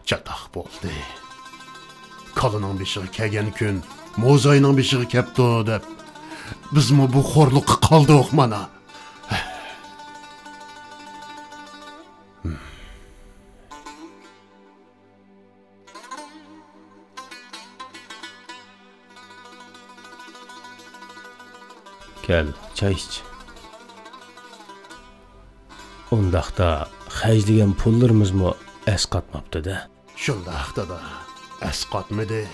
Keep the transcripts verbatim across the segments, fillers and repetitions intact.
چاتاق بولدى. كالىنىڭ بېشىغا كەلگەن كۈن موزاينىڭ بېشىغا كەپتۇ دەپ، بىزمۇ بۇ خورلۇققا قالدۇق مانا. كەل، چاي ئىچ. ئۇنداقتا خەجلىگەن پۇللىرىمىزمۇ ئەسقاتماپتۇ-دە. شۇنداق، دادا، ئەسقاتمىدى.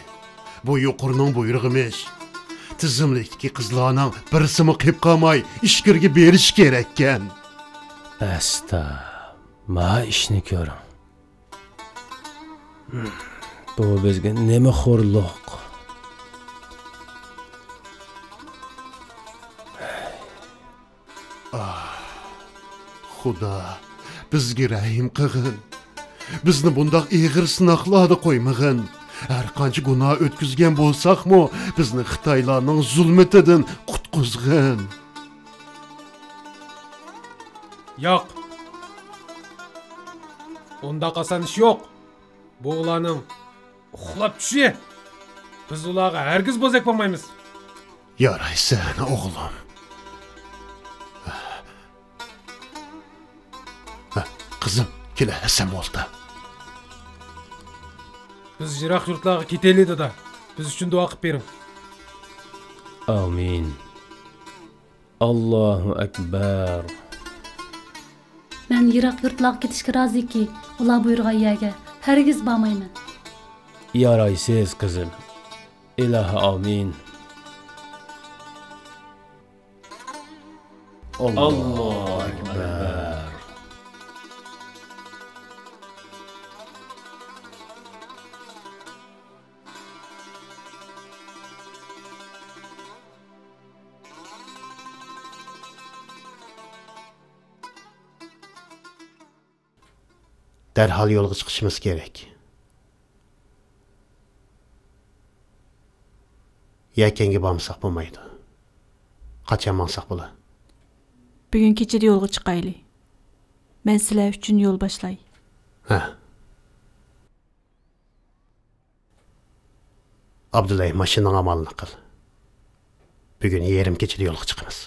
بۇ يۇقىرىنىڭ بۇيرۇقىمىش. تىزىملىكتىكى قىزلارنىڭ بىرسىمۇ قېلىپ قالماي ئىچكىرىگە بېرىشى كېرەككەن. ئەستا، ما ئىشنى كۆرۈڭ. بۇ بىزگە نېمە خورلۇق؟ ئاھ، خۇدا، بىزگە رەھىم قىلغىن. بىزنى بۇنداق ئېغىر سىناقلاردا قويمىغىن. ھەر قانچە گۇناھ ئۆتكۈزگەن بولساقمۇ، بىزنى خىتايلارنىڭ زۇلمىتىدىن قۇتقۇزغىن. ياق. ئۇنداق ئاسان ئىش يوق. بۇ ئۇلارنىڭ ئۇخلاپ چۈشى. بىز ئۇلارغا ھەرگىز بوزەك بولمايمىز. يارايسەن، ئوغلۇم. ھە، قىزىم، كېلە، ھەسەن ئولتۇر. بىز يىراق يۇرتلارغا كېتەيلى، دادا. بىز ئۈچۈن دۇئا قىلىپ بېرىڭ. ئامىن. ئاللاھۇ ئەكبەر. مەن يىراق يۇرتلارغا كېتىشكە رازىكى، ئۇلار بۇيرۇغان يەرگە ھەرگىز بارمايمەن. يارايسىز، قىزىم. ئىلاھى ئامىن. ئاللاھۇ ئەكبەر. دەرھال يولغا چىقىشىمىز كېرەك. يەكەنگە بارمىساق بولمايدۇ. قاچان ماڭساق بولا؟ بۈگۈن كېچىدە يولغا چىقايلى. مەن سىلەر ئۈچۈن يول باشلاي. ھە. ئابدۇللاي، ماشىنىڭ ئامالىنى قىل. بۈگۈن يېرىم كېچىدە يولغا چىقىمىز.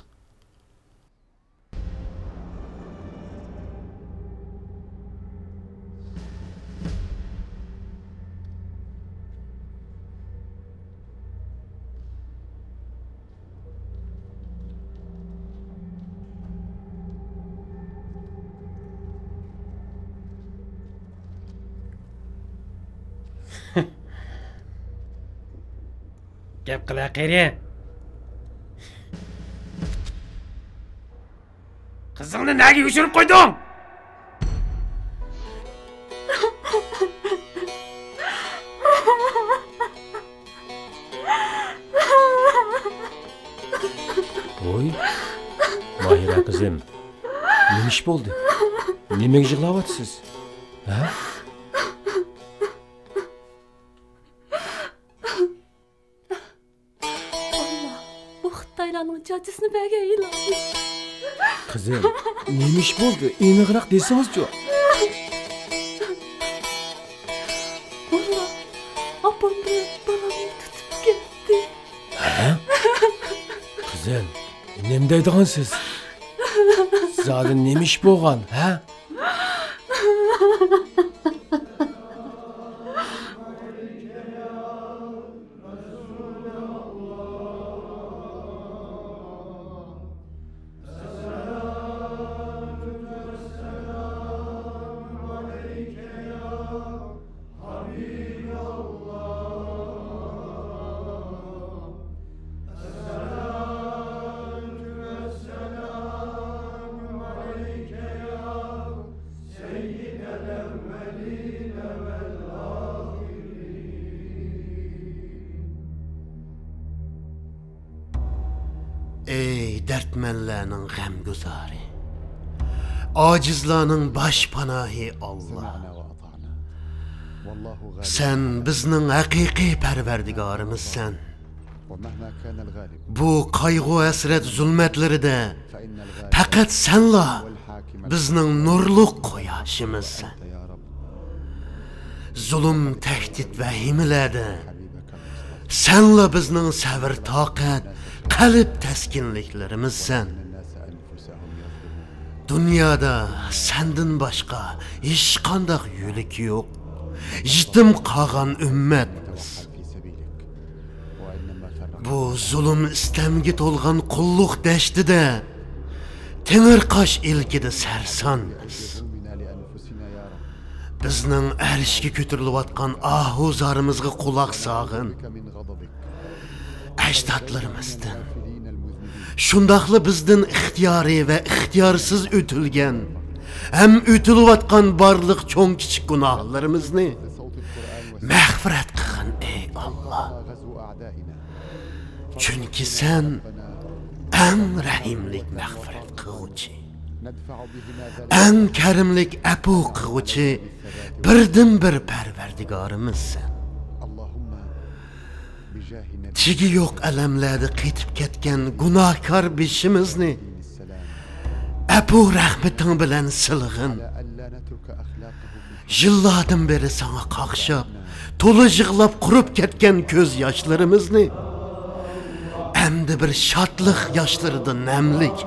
گەپ قىلە قېرى. قىزىڭنى نەگە يوشۇرۇپ قويدۇڭ؟ ۋوي، ماھىرە قىزىم، نېمە ئىش بولدى؟ نېمىگە يىغلاۋاتىسىز؟ ھە؟ ئاللا، بۇ خىتايلارنىڭ جاجىسىنى بەرگەن ئىلاھىم. قىزىم، نېمە ئىش بولدى؟ ئېنىقراق دېسىڭىزچۇ؟ ئاللا، ئاپام بىلەن بالامنى تۇتۇپ كەتتى. ھە؟ قىزىم، نېمە دەيدىغانسىز؟ زادى نېمە ئىش بولغان، ھە؟ ئەي دەردمەنلەرنىڭ غەمگۇزارى، ئاجىزلارنىڭ باشپاناھى ئاللا. سەن بىزنىڭ ھەقىقىي پەرۋەردىگارىمىزسەن. بۇ قايغۇ-ھەسرەت زۇلمەتلىرىدە پەقەت سەنلا بىزنىڭ نۇرلۇق قۇياشىمىزسەن. زۇلۇم، تەھدىت، ۋەھىمىلەردە سەنلا بىزنىڭ سەۋر-تاقەت، قەلب تەسكىنلىكلىرىمىزسەن. دۇنيادا سەندىن باشقا ھېچقانداق يۆلىكى يوق، يېتىم قالغان ئۈممەتمىز. بۇ زۇلۇم، ئىستەمگە تولغان قۇللۇق دەشتىدە، تېڭىرقاش ئىلكىدە سەرسانمىز. بىزنىڭ ئەرشكە كۆتۈرۈلۈۋاتقان ئاھۇ-زارىمىزغا قۇلاق سالغىن. ئەجدادلىرىمىزدىن، شۇنداقلا بىزدىن ئىختىيارىي ۋە ئىختىيارسىز ئۆتۈلگەن ھەم ئۆتۈلۈۋاتقان بارلىق چوڭ-كىچىك گۇناھلىرىمىزنى مەغپىرەت قىلغىن، ئەي ئاللا. چۈنكى سەن ئەڭ رەھىملىك مەغپىرەت قىلغۇچى، ئەڭ كەرىملىك ئەپۇ قىلغۇچى، بىردىنبىر پەرۋەردىگارىمىزسەن. تېگى يوق ئەلەملەردە قېتىپ كەتكەن گۇناھكار بېشىمىزنى ئەپۇ رەھمىتىڭ بىلەن سىلىغىن. يىللاردىن بېرى ساڭا قاقشاپ، تولا يىغلاپ قۇرۇپ كەتكەن كۆز ياشلىرىمىزنى ئەمدى بىر شادلىق ياشلىرىدا نەملىك.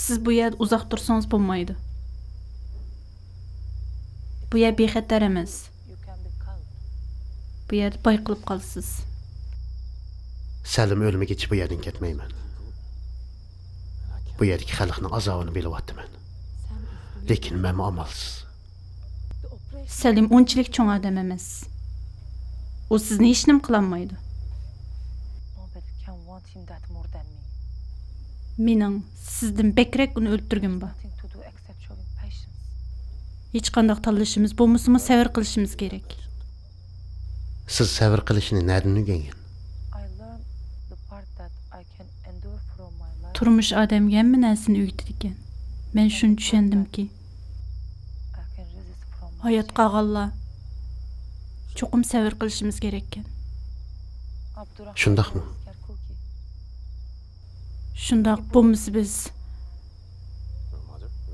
سىز بۇ يەردە ئۇزاق تۇرسىڭىز بولمايدۇ. بۇ يەر بىخەتەر ئەمەس. بۇ يەردە بايقىلىپ قالىسىز. سەلىم ئۆلمىگۈچە بۇ يەردىن كەتمەيمەن. بۇ يەردىكى خەلقنىڭ ئازابىنى بىلىۋاتىمەن. لېكىن مەنمۇ ئامالسىز. سەلىم ئۇنچىلىك چوڭ ئادەم ئەمەس. ئۇ سىزنى ھېچنېمە قىلالمايدۇ. مېنىڭ سىزدىن بەكرەك ئۇنى ئۆلتۈرگۈم بار. ھېچقانداق تاللىشىمىز بولمىسىمۇ، سەۋر قىلىشىمىز كېرەك. سىز سەۋر قىلىشنى نەدىن ئۆگەنگەن؟ تۇرمۇش ئادەمگە ھەممە نەرسىنى ئۆگىتىدىكەن. مەن شۇنى چۈشەندىمكى، ھايات قالغانلار چوقۇم سەۋر قىلىشىمىز كېرەككەن. شۇنداقمۇ؟ شۇنداق بولمىسا، بىز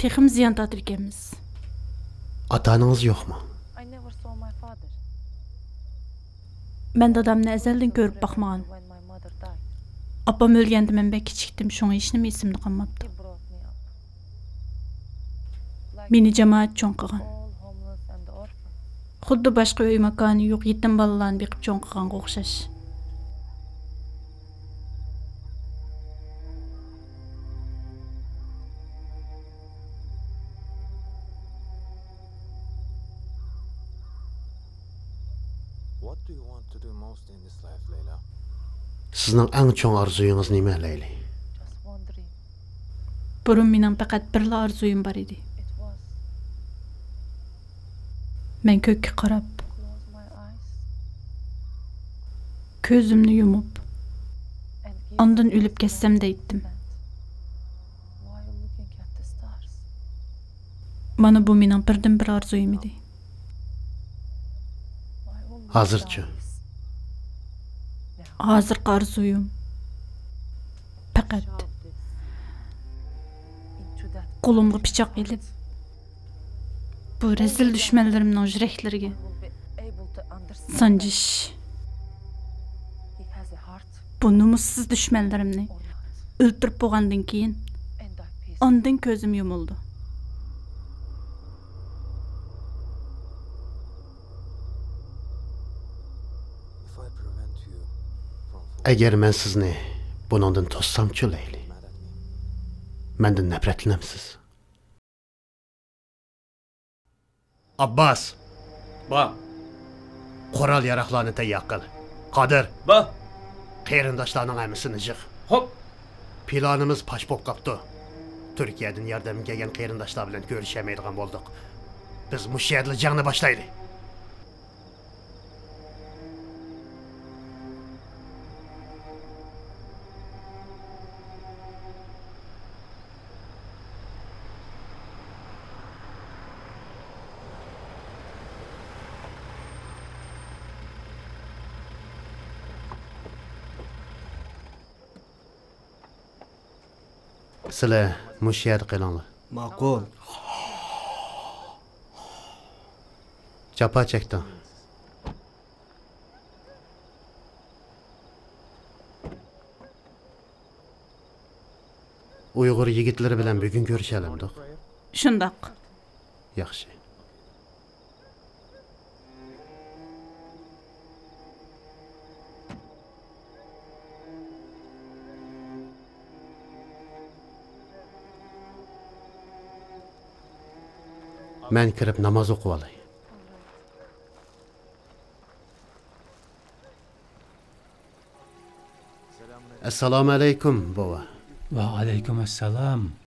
تېخىمۇ زىيان تارتىدىكەنمىز. ئاتا-ئانىڭىز يوقمۇ؟ مەن دادامنى ئەزەلدىن كۆرۈپ باقمىغان. ئاپام ئۆلگەندە مەن بەك كىچىكتىم، شۇڭا ھېچنېمە ئېسىمدە قالماپتۇ. مېنى جامائەت چوڭ قىلغان. خۇددى باشقا ئۆي-ماكانى يوق يېتىم بالىلارنى بېقىپ چوڭ قىلغانغا ئوخشاش. What do you want to do most in this life, Layla? سىزنىڭ ئەڭ چوڭ ئارزۇيىڭىز نېمە، لەيلى؟ بۇرۇن مېنىڭ پەقەت بىرلا ئارزۇيۇم بار ئىدى. مەن كۆككە قاراپ، كۆزۈمنى يۇمۇپ، ئاندىن ئۆلۈپ كەتسەم دەيتتىم. مانا بۇ مېنىڭ بىردىنبىر ئارزۇيۇم ئىدى. ھازىرچۇ؟ ھازىرقى ئارزۇيۇم پەقەت قولۇمغا پىچاق ئېلىپ، بۇ رەزىل دۈشمەنلىرىمنىڭ يۈرەكلىرىگە سانجىش. بۇ نومۇسسىز دۈشمەنلىرىمنى ئۆلتۈرۈپ بولغاندىن كېيىن، ئاندىن كۆزۈم يۇمۇلىدۇ. ئەگەر مەن سىزنى بۇنىڭدىن توسسامچۇ، لەيلى؟ مەندىن نەپرەتلىنەمسىز؟ ئابباس! با! قورال-ياراغلارنى تەييار قىل. قادىر! با! قېرىنداشلارنىڭ ھەممىسىنى يىغ. خوپ! پىلانىمىز پاش بولۇپ قاپتۇ. تۈركىيەدىن ياردەمگە كەلگەن قېرىنداشلار بىلەن كۆرۈشەلمەيدىغان بولدۇق. بىز مۇشۇ يەردىلا جەڭنى باشلايلى. سىلە مۇشۇ يەردە قېلىڭلار. ماقۇل. جاپا چەكتىڭ. ئۇيغۇر يىگىتلىرى بىلەن بۈگۈن كۆرۈشەلەمدۇق؟ شۇنداق. ياخشى. مەن كىرىپ ناماز ئوقۇۋالاي. ئەسسالامۇ ئەلەيكۇم، بوۋا. ۋەئەلەيكۇم ئەسسالام.